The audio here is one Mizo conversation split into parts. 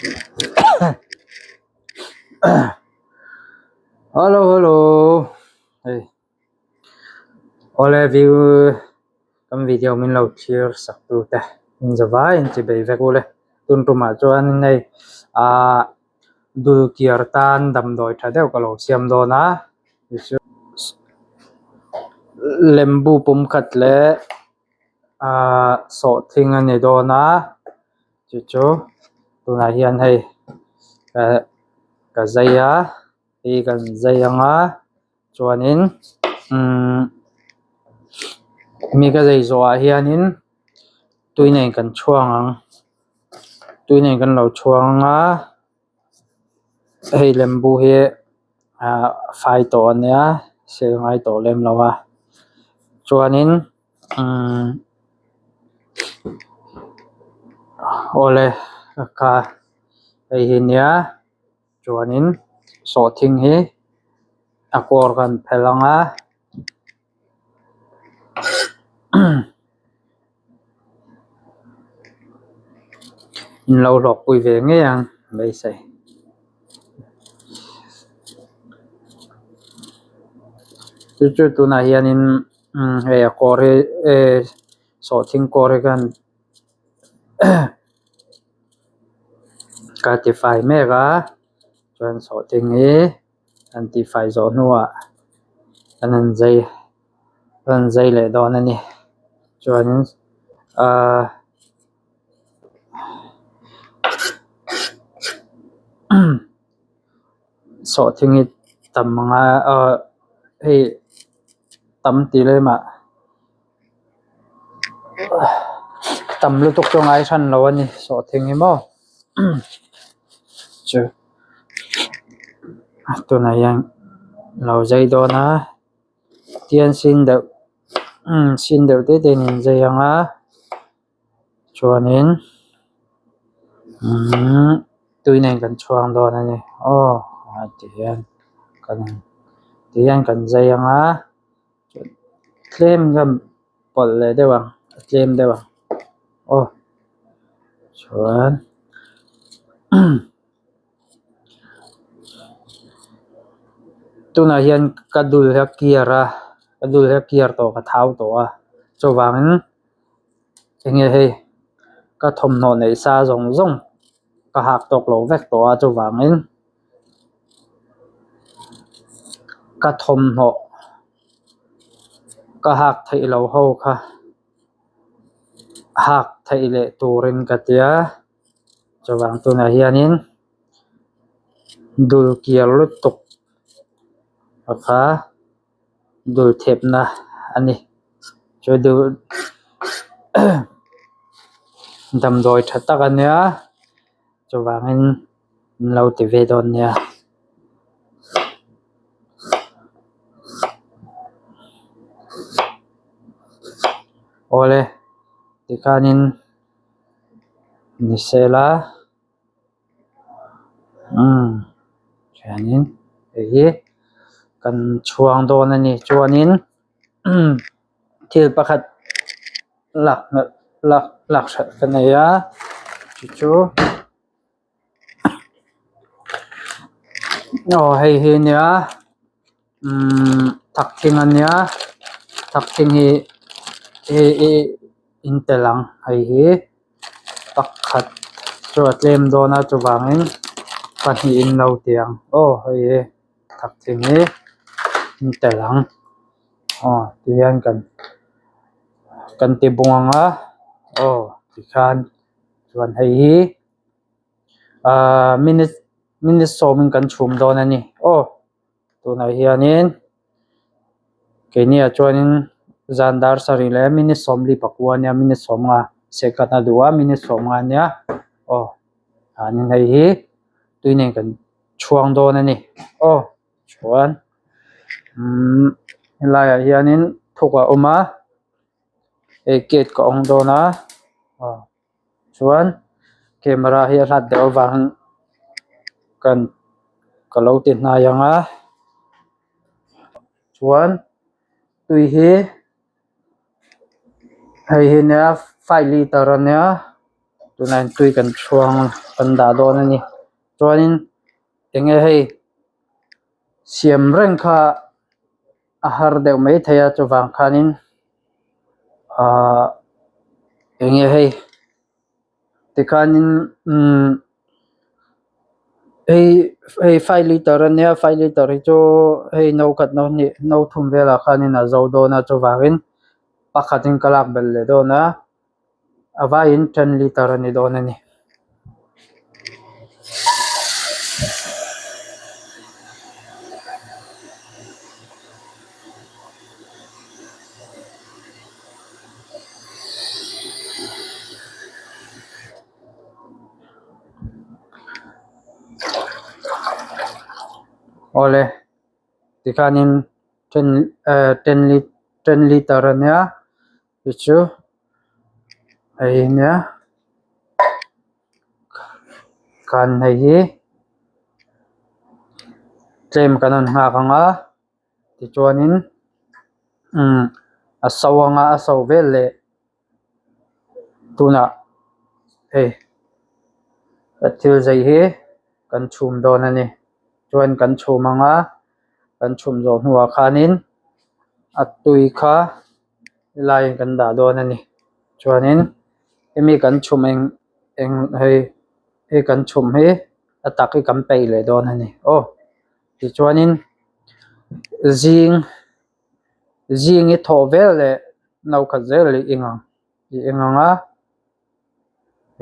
Hello hello hei awle view kan video min lo thlir sak tu te in za vaiin chi bei vek ule tun tumah chuan hei ahh dul kiar tan damdawi tha deuh ka lo siam dawn a lembu pum khat leh ahh sawhthing a ni dawn a. Chu chu tunah hian hei eh ka zai a hei kan zai ang a chuanin umm mi ka zai zawhah hianin tui nen kan chhuang ang tui nen kan lo chhuang ang a hei lembu hi ah fai tawh a nia sel ngai tawh lem lo a chuanin. Umm awle ka hei hi nia chuanin sawhthing hi a kawr kan phelh ang a in lo hlawkpui ve ngei ang beisei. Chu chu tunah hianin. Umm hei a kawr hi eh sawhthing kawr hi khan ka tifai mek a chuan sawhthing hi an tifai zawh hnuah an han zai an han zai leh dawn a ni chuanin ahh sawhthing hi tam anga ahh hei. Tam tih lemah tam lutuk chu ngai hran lo a ni sawhthing hi maw chu tunah hian lo zai dawn a tian sin deuh sin deuh te te in an zai ang a. Chuanin umm tui nen kan chhuang dawn a ni aw ti hian kan ti hian kan zai ang a tlem hian pawlh leh deuh ang a tlem deuh ang aw chuan tunah hian ka dul hi a kiar a ka dul hi a kiar tawh ka thau tawh a chuvangin. Enge hei ka thawmhnaw neih sa zawng zawng ka hak tawk lo vek tawh a chuvangin ka thawmhnaw ka hak theih loh ho kha hak theih leh turin ka tia chuvang tunah hianin dul kiar lutuk a kha. Dul thepna a ni chu dul damdawi tha tak a nia chuvangin an lo ti ve dawn nia. Awle tikhanin ni sela. Umm chuanin hei hi kan chhuang dawn a ni chuanin thil pakhat lak lak lak hralh ka nei a chu chu aw hei hi a nia umm thakthing a nia thakthing hi hei hi in tel ang hei hi. Pakhat chu a tlem dawn a chuvangin pahnihin lo ti ang aw hei hi thakthing hi in tel ang aw tihian kan kan ti bung ang a aw tikhan chuan hei hi ahh minute minute sawmin kan chhum dawn a ni aw. Tunah hianin keini ah chuanin zan dar sarih leh minute sawmli pakua ania minute sawmnga second a duh a minute sawmnga ania aw chuanin hei hi tui nen kan chhuang dawn a ni aw chuan umm helaiah hianin thuk a awm a hei gate ka awng dawn a aw. Chuan camera hi a hlat deuh avangin kan ka lo ti hnai ang a chuan tui hi hei hi nia five litre ania. Tunah hian tui kan chhuang kan dah dawn a ni chuanin eng nge hei siam reng kha a har deuh mai thei a chuvang khanin ahh eng nge hei tikhanin umm hei hei five litre ania five litre hi chu hei no khat no hnih no thum velah khanin a zo dawn a chuvangin pakhatin ka lak belh leh dawn a. A vaiin ten litre a ni dawn a ni. Awle tikhanin ten eh ten ten litre a nia. Chu chu hei nia khan hei hi tlem kan rawn nghak ang a tichuanin umm a so anga a so vel leh tunah hei a thil zei hi kan chhum dawn a ni chuan kan chhum ang a kan chhum zawh hnuah khanin a tui kha. Helaiin kan dah dawn a ni chuanin hemi kan chhum eng eng hei hei kan chhum hi a tak hi kan peih leh dawn a ni aw tichuanin zing zing hi thawh vel leh no khat zel i eng ang i eng ang a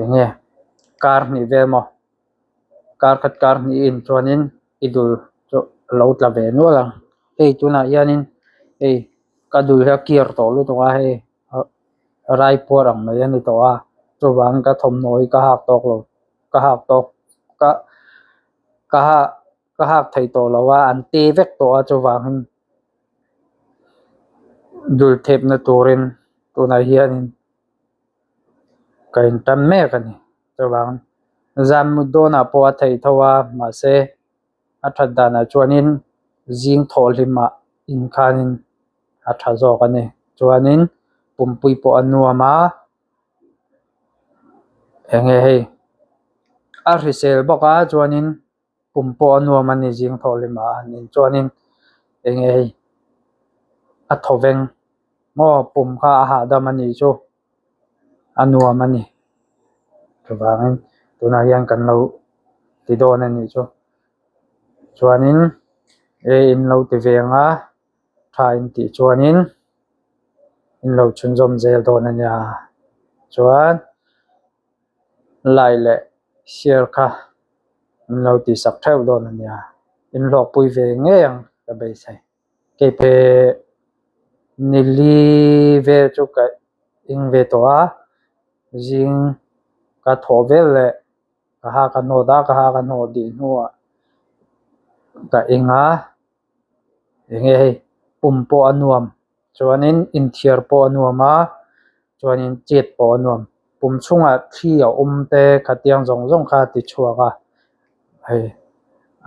eng nge kar hnih vel maw kar khat kar hnih in chuanin i dul chu a lo tla ve nual ang hei tunah hianin hei ka dul hi a kir tawh lutuk a hei raipuar ang mai a ni tawh a chuvang ka thawmhnaw hi ka hak tawk lo ka hak tawk ka ka hak ka hak thei tawh lo a an te vek tawh a chuvangin dul thepna turin tunah hianin ka intan mek a ni chuvang zan mut dawnah pawh a theih tho a mahse a that danah chuanin zing thawh hlimah inkhanin a tha zawk a ni chuanin pumpui pawh a nuam a eng nge hei a hrisel bawk a chuanin pum pawh a nuam a ni zing thawh hlimah a ni chuanin eng nge hei a thawveng maw pum kha a hahdam a nih chu a nuam a ni chuvangin tunah hian kan lo ti dawn a nih chu chuanin e in lo ti ve ang a tha in tih chuanin in lo chhunzawm zel dawn a nia chuan like leh share kha in lo tih sak theuh dawn a nia in hlawkpui ve ngei ang ka beisei. Keipe nili vel chu ka ing ve tawh a, zing ka thawh vel leh ka ha ka hnawt a, ka ha ka hnawt dih hnuah ka ing a, eng nge hei pum pawh a nuam chuanin inthiar pawh a nuam a, chuanin chet pawh a nuam pum chhungah thli a awm te khatiang zawng zawng kha a ti chhuak a, hei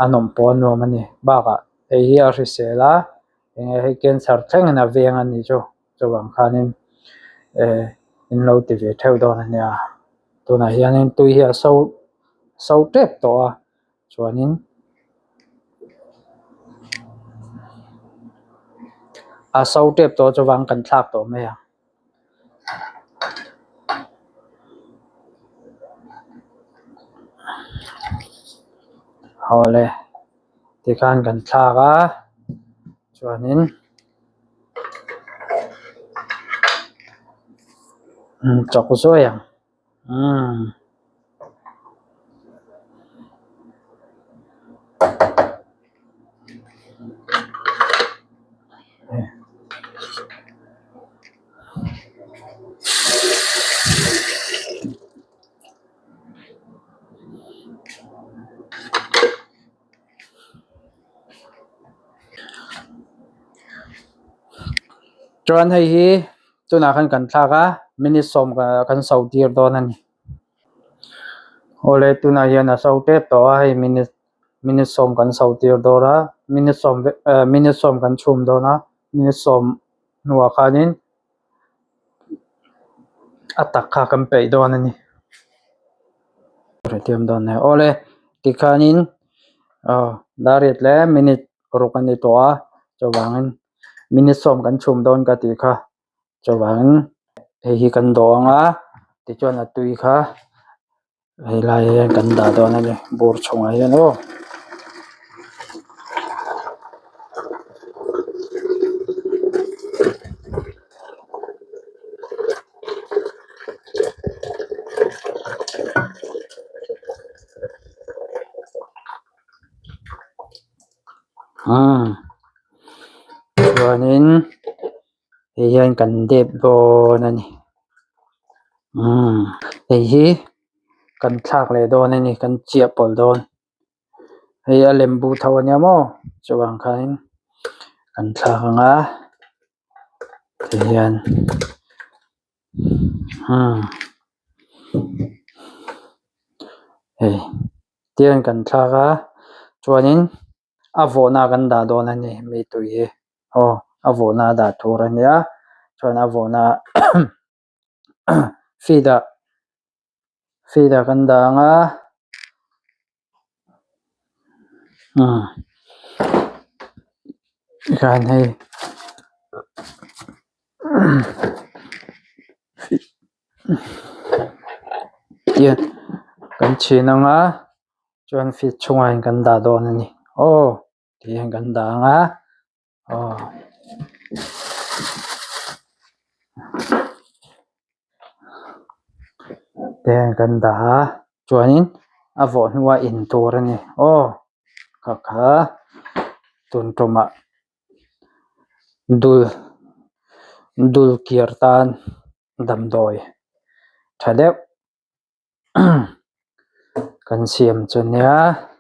a nawm pawh a nuam a ni bakah. Hei hi a hrisel a eng nge hei cancer thlengin a veng a nih chu chuvang khanin eh in lo ti ve theuh dawn a nia tunah hianin tui hi a so so tep tawh a chuanin a so tep tawh chuvang kan thlak tawh mai ang. Awle tikhan kan thlak a chuanin chawk zuai ang umm. Chuan hei hi tunah khan kan thlak a minute sawm kan so tir dawn a ni. Awle tunah hian a so tep tawh a hei minute minute sawm kan so tir dawn a minute sawm eh minute sawm kan chhum dawn a minute sawm hnuah khanin a tak kha kan peih dawn a ni. Hrethiam dawn nia. Awle, tikhanin aw dariat leh minute ruk a ni tawh a, chuvangin minute sawm kan chhum dawn ka tih kha. Chuvangin hei hi kan dawh ang a, tichuan a tui kha helai ah hian kan dah dawn a ni bur chhungah hian aw. Chuanin hei hian kan dep dawn a ni umm hei hi kan thlak leh dawn a ni kan chiah pawlh dawn hei a lem bu tho a nia maw chuvang khanin kan thlak ang a tihian umm hei tihian kan thlak a chuanin a vawhna kan dah dawn a ni mi tui hi aw a vawhna a dah tur a nia chuan a vawhna feed ah feed ah kan dah ang a umm tikhan hei tian kan chhin ang a chuan feed chhungah hian kan dah dawn a ni aw tihian kan dah ang a. Aw te kan dah a chuanin a vawh hnuah in tur a ni aw kha kha tun tumah dul dul kiar tan damdawi tha deuh kan siam chu nia.